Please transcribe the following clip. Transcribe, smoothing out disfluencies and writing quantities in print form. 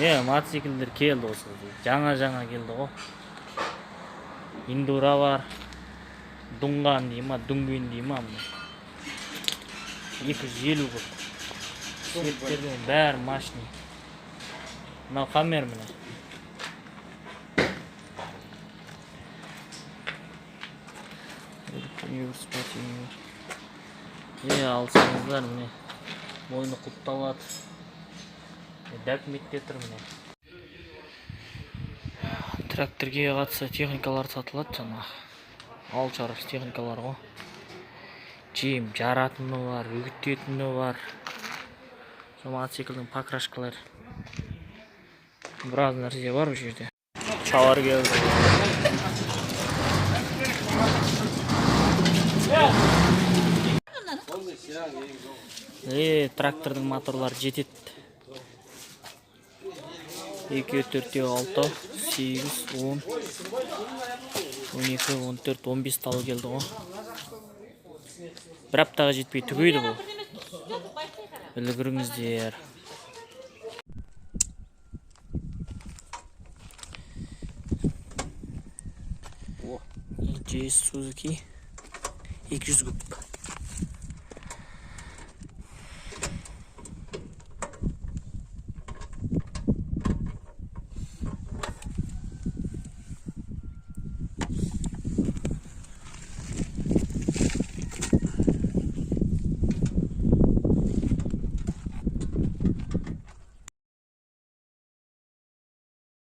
Мотоциклдер келді осы. Жаңа-жаңа келді ғой. Индура бар. Дұңған дей ма, дүнген дей ма міне. 250 куб. Светтердің бәрі мощный. Мынау Хаммер міне. Алсаңыздар міне. Мойны құлыпталады. Дәкіметте тұр міне. Тракторге қатысты техникалар сатылады жаңағы. Ауыл шаруашылық техникалар ғой. Жем жаратыны бар, үгіттетіні бар. Сол мотоциклдің покрашкалары. Біраз нәрсе бар бұл жерде. Шалар келді. Трактордың моторлары жетеді. 2, 4, 6, 8, 10, 12, 14, 15 тал келді ғой. Бір аптаға жетпей түгейді бұл. Үлгеріңіздер. Джей Сузуки 200 куб.